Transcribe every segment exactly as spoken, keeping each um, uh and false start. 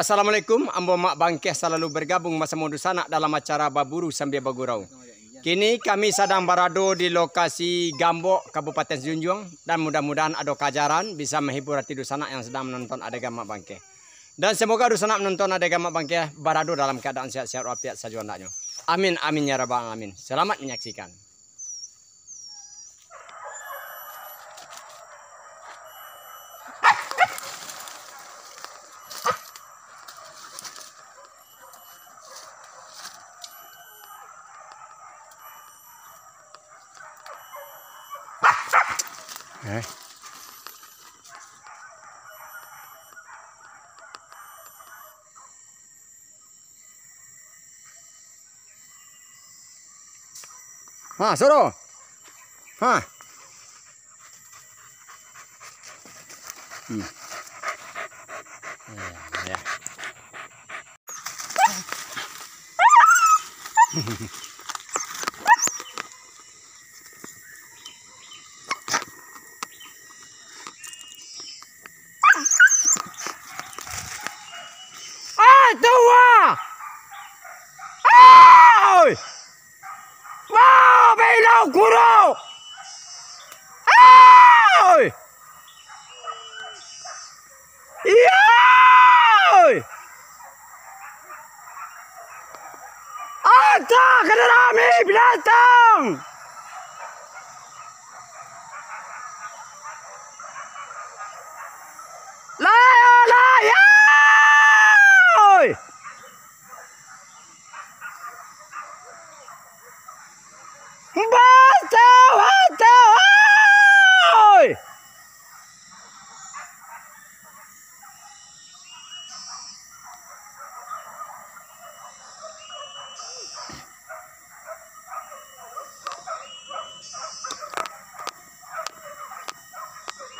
Assalamualaikum, ambo Mak Bangkeh salalu bergabung basamo dunsanak dalam acara Baburu Sambia Bagurau. Kini kami sadang barado di lokasi Gambok, Kabupaten Junjuang, dan mudah-mudahan ado kaajaran bisa menghibur hati dunsanak yang sedang menonton adegan Mak Bangkeh. Dan semoga dunsanak menonton adegan Mak Bangkeh barado dalam keadaan sehat-sehat walafiat sajo andaknyo. Amin, amin, ya rabbal alamin. Selamat menyaksikan. Eh. Ha, suruh. Ha. Hmm. Ya, ya. Ai, tuwa! Ai! Mau belo kuro! Ai! Iyoi! Ata ka darami binatang! Layo, layo! Batau, batau, oi!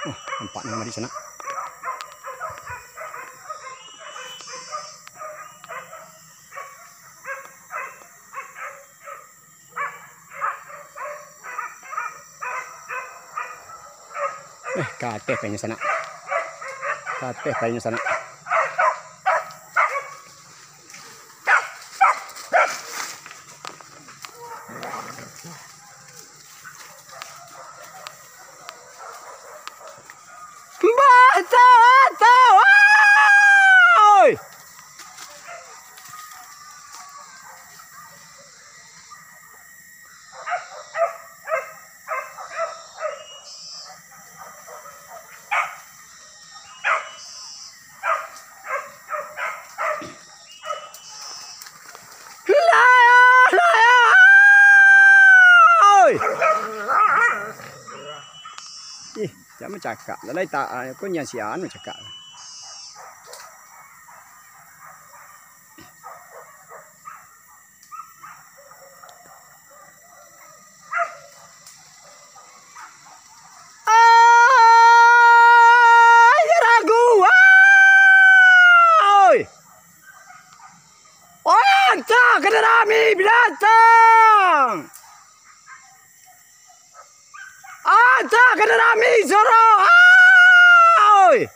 Oh, nampak ni mari sanak. Eh, ka ateh painyo sanak. Ka ateh painyo sanak. Batau, batau, oi! Layah, layah, oi! Ih, jan bacakak. Lalai tak, ah, ko nyo si anu cakak. Ai, ragu, oi! Oi, antah ka darami binatang! Antah ka darami soro, oi!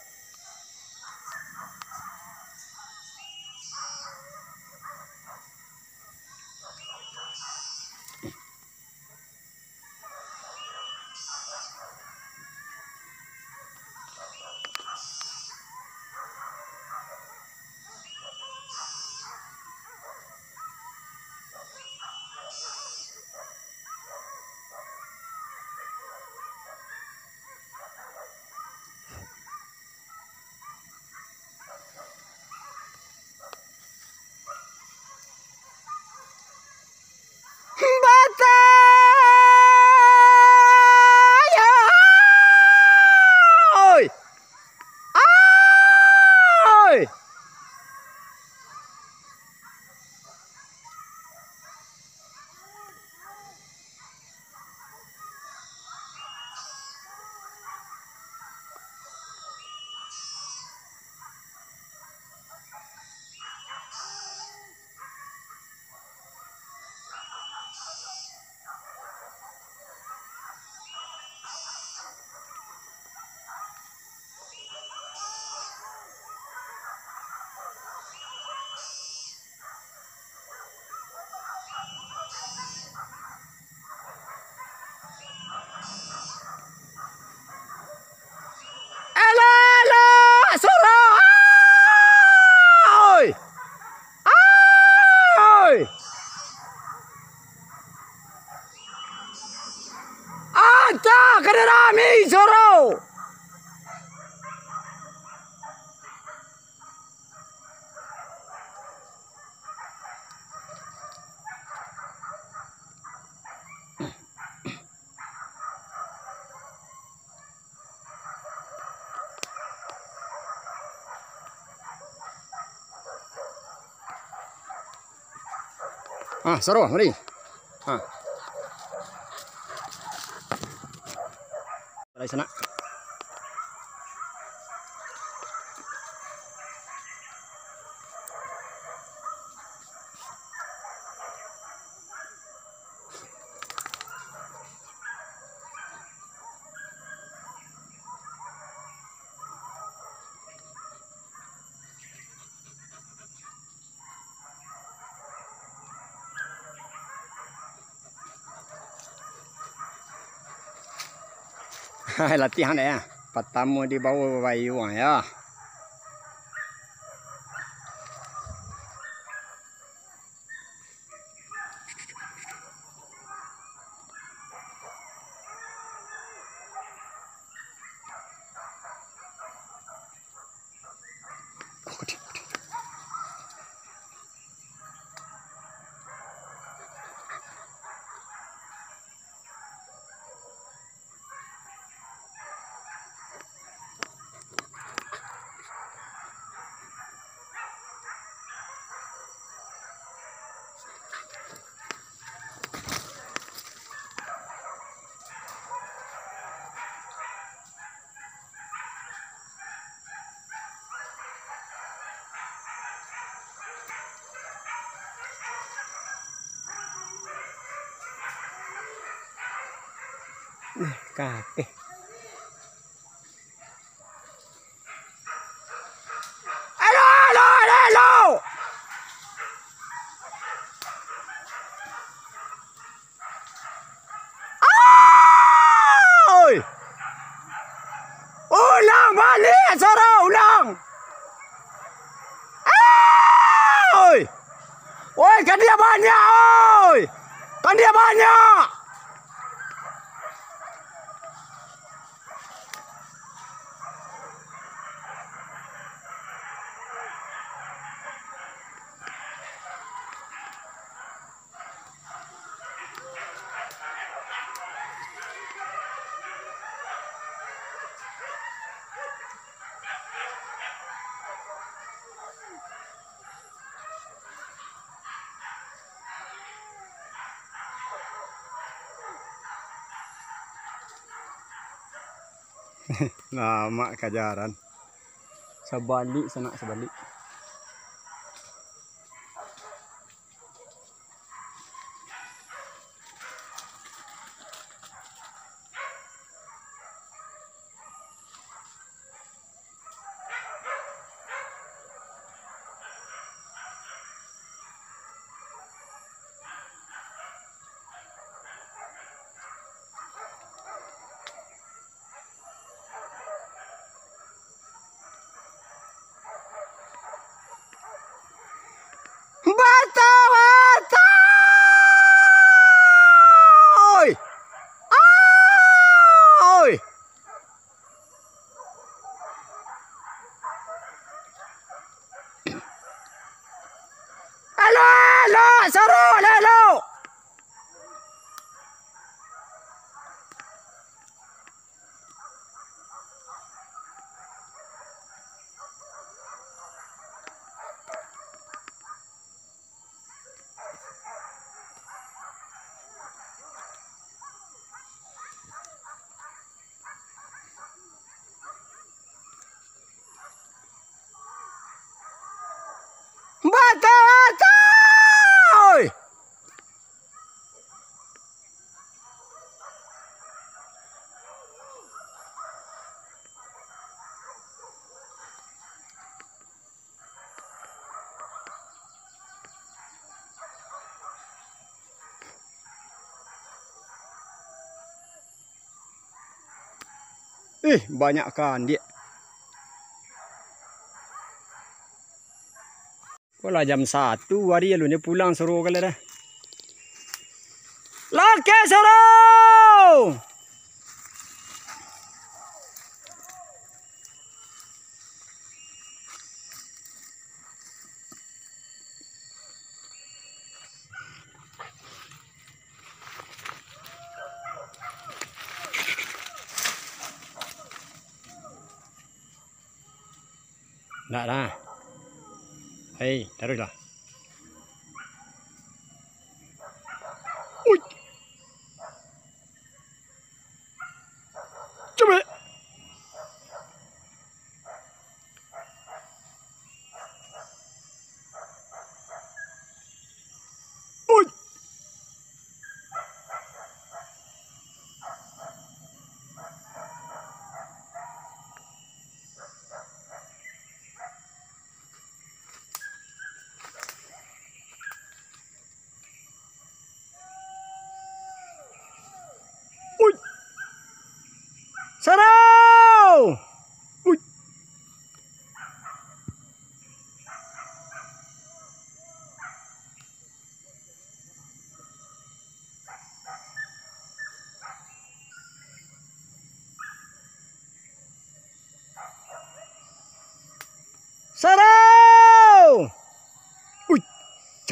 Ah, saro, mari. Ah. Dari sana. Latihan dek, ya. Patamo di bawah bayu, ya. Eh, kapeh. Alo, alo, alo, alo! Oi! Ulang baliak, saro, ulang! Oi! Oi, kan dia banyak, oi! Kan dia banyak! Lamak kajaran. Sabalik, sanak, sabalik. Batua, batua! Oi! Oi! Alo, alo, saro, alo, alo! Batua, batua! Oi! Ih, banyak kandiak. Kok lah jam satu ari, alun nyo pulang soro kali dah. Lakek soro! Ndak lah. Hei, taruihlah.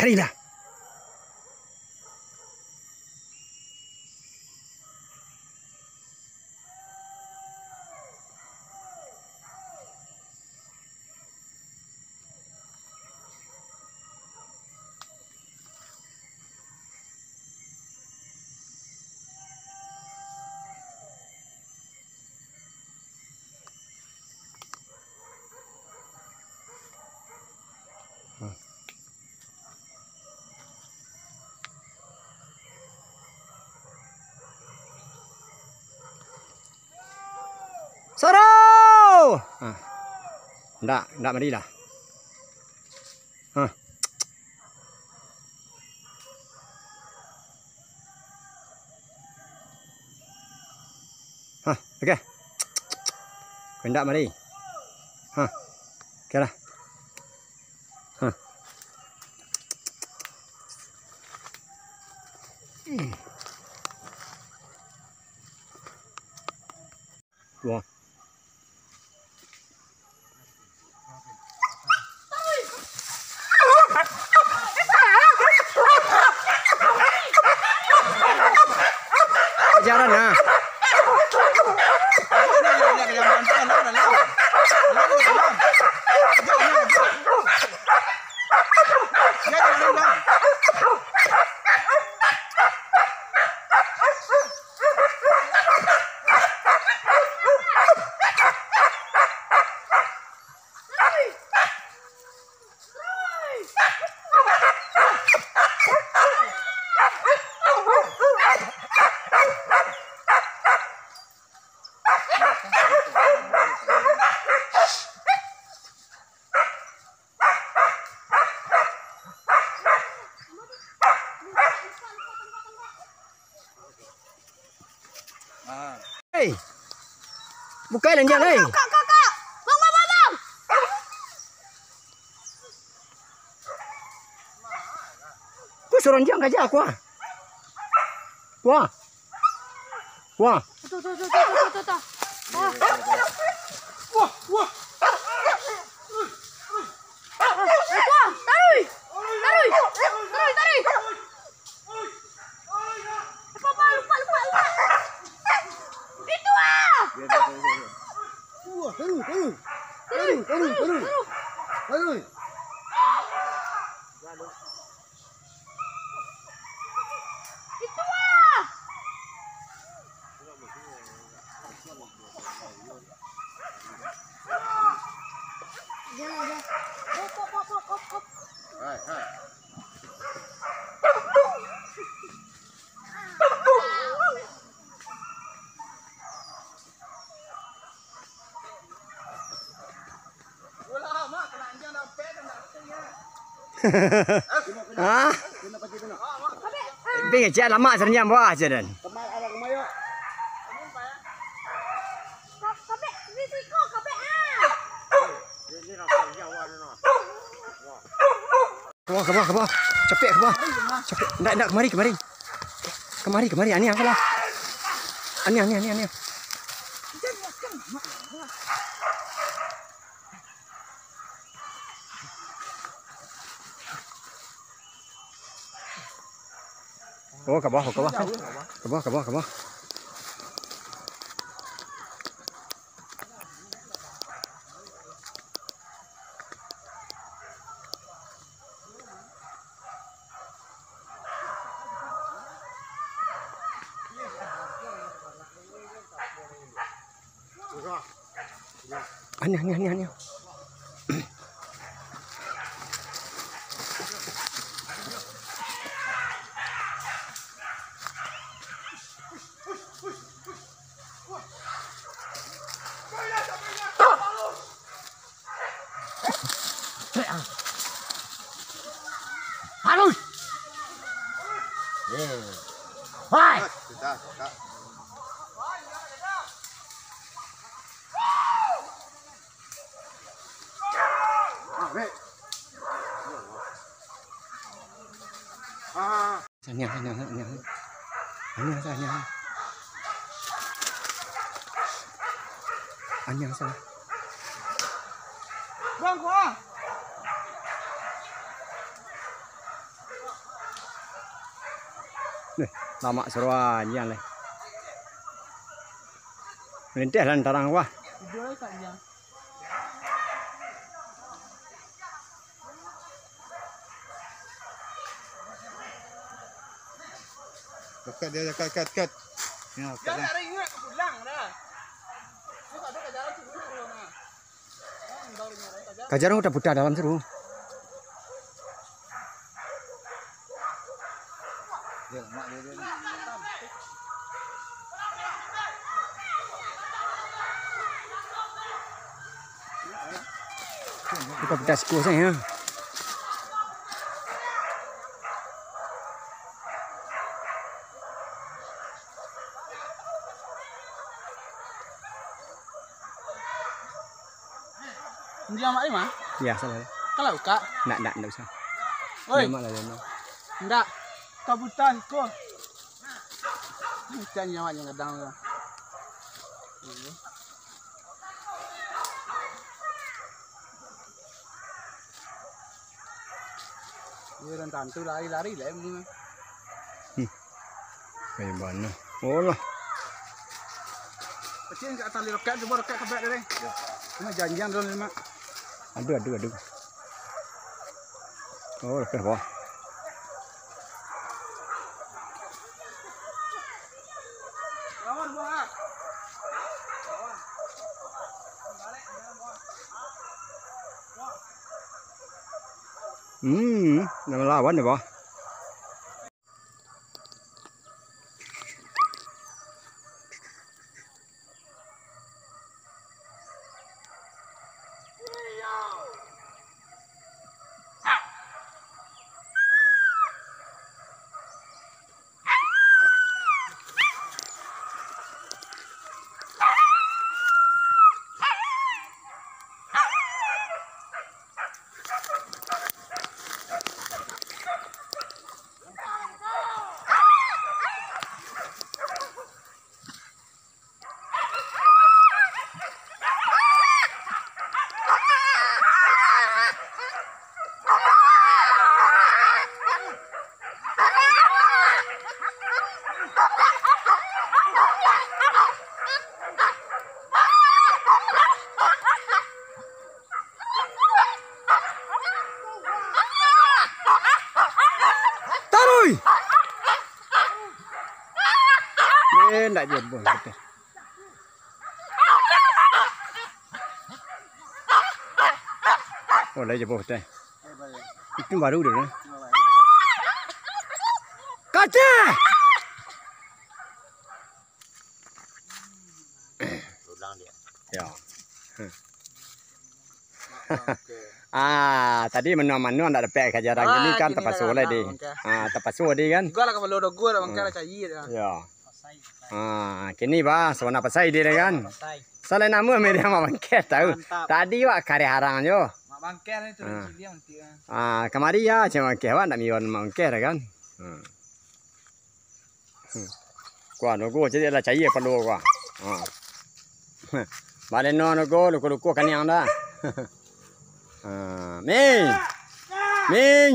Marilah. Soro! Ha. Ndak, ndak marilah. Ha. Ha, oke. Kau ndak mari. Ha. Oke lah. Ha. Wah. Kejaran, nah. Hei. Bukai lah, Jan, hei. Kak, kak, kak. Bang, bang, bang, bang. Ku suruh Jan ka aja, ku ah. Ku ah. Wah. Tuh, tuh, tuh. Wah. Wah, wah. Wah, taruih. Taruih. Taruih, taruih. Lupa, lupa, lupa, lupa. Itu ah. Wah, taruih, taruih. Taruih, taruih, taruih. Taruih. Itu ah. Jangan, jangan. Hop, hop, hop, hop, hop, hop. Hai, hai. Ah. Bing, cak lamak serenyam buah aja dan. Kabeh risiko, kabeh ah. Ka bawah, ka bawah, ka bawah. Capek ka bawah. Capek. Ndak, ndak, kamari, kamari. Kamari, kamari. Aniang salah. Aniang, aniang, aniang, aniang. Oh, ka bawah, ka bawah. Ka bawah, ka bawah, ka bawah. Aniang, aniang, aniang, aniang. Halus. Eh. Wai. Ah, weh. Ah. Aniang, aniang, aniang. Aniang sa, aniang. Aniang sa. Bang, kuah. Nih, lamak suruah anjiang leh. Melinteh lah tarang wah. Dekat dia, dekat, dekat, dekat. Ya, dekat dia. Kajar udah putar dalam seru. Buka pedas kuah saja. Anjiang mak lima? Ya, salah. Kalau buka? Ndak, ndak, ndak usah. Oi. Ndak, mak lah, ndak. Ndak. Kabutan ko. Ikan nyawa yang kadang tu. Iyo, dan tantu lari-lari lah emang. Hmm. Kayak mana? Oh lah. Kecil kat tali roket, cuba roket kebek deh. Ini janjian dulu, Mak. Aduh, aduh, aduh. Oh, lepas bawah. Hmm, nama lawan deh, bah. Taruih! Eh, ndak jodoh, betul. Oh, lah jodoh, betul. Itu baru dia, eh. Kacau! Ulang dia. Ya. Ah, tadi manuang-manuang ndak dapek kajaran. Wah, kini kan kini tapaso lah, lah, deh. Bangka. Ah, tapaso, deh, kan? Gua lah kapalo dogo dah, bangka. Hmm. Lah cair dah. Ya. Ah, kini, bah, sabana pasai, deh, kan? Pasai. Salah nama media Mak Bangkeh, tahu. Mantap. Tadi, wak, kareh arang jo. Mak Bangkeh ni tu. Ah. Cili nanti, ah. Ah, kamari ya, cuma Bangkeh, wak, ndak miwan Mak Bangkeh dah, kan? Hmm. Hmm. Kuah nogo jadi lah cair perlu kuah. Ha. Baleno nogo luko-luko kaniang dah. Ha, Ming. Ming.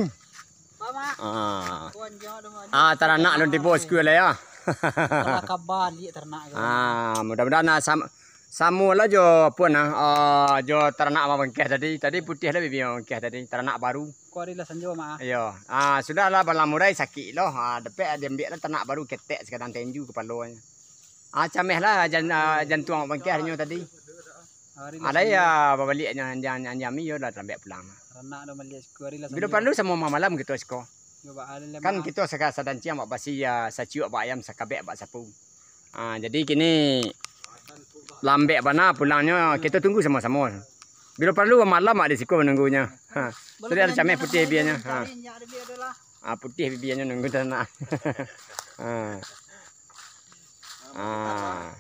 Apa, Mak? Ah. Kuan jo dong. Ah, taranak lun tibo sikua lah ya. Kalah kabar liak taranak tu. Ah, mudah-mudahan ah, sam-, Samo lah jo apo nah, ah, jo taranak Mak Bangkeh tadi. Tadi putiah lah bibia Mak Bangkeh tadi, taranak baru. Ko ari lah sanjo, Mak, ah. Iyo. Ah, sudah lah balamurai sakik lo. Ah, dapek diambiak lah taranak baru ketek sakadang tenju kapalonyo. Ah, cameh lah jan-, ah, jantuang Mak Bangkeh nyo tadi. Ari lah sanjo. Alai ya babaliaknyo anjang-anjang iyo lah talambek pulang. Taranak dah baliak siko ari lah sanjo. Bilo paralu samo mamalam kito siko. Yo, Mak, ah, lah, Mak. Kan kito saka-, sadanciang bak basi, ya, saciuak bak ayam, sakabek bak sapu. Ah, jadi kini lambek bana pulangnyo, kito tunggu samo-samo. Bilo paralu malam mak di siko manunggunyo. Ha. Sudah ada cameh putiah bibianyo. Ha. Ah, putiah bibianyo nunggu taranak. Ha. Ah.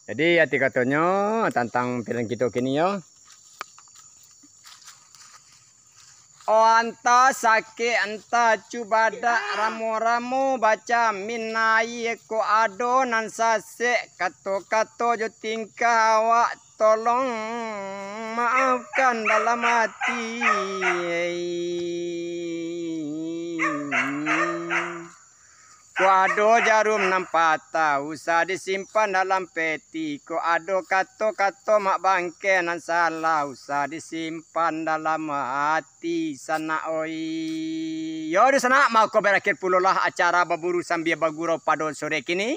Jadi arti katonyo tantang pilan kito kini yo. Oh, antah sakik, antah cubadak, ramo-ramo bacamin, aia ko ado nan sasek, kato-kato jo tingkah awak, tolong maafkan dalam ati. Kok ado jarum nan patah, usah disimpan dalam peti. Kok ado kato-kato Mak Bangke nan salah, usah disimpan dalam hati, sanak oi. Yo, dunsanak, mako barakhir pulolah acara Baburu Sambia Bagurau pado sore kini.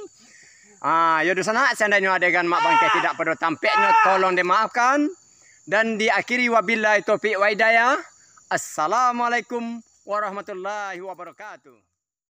Ah, yo, dunsanak, seandainyo adegan Mak Bangke tidak pado tampeknyo, tolong dimaafkan. Dan diakhiri, wabillahi taufik wa hidayah. Assalamualaikum warahmatullahi wabarakatuh.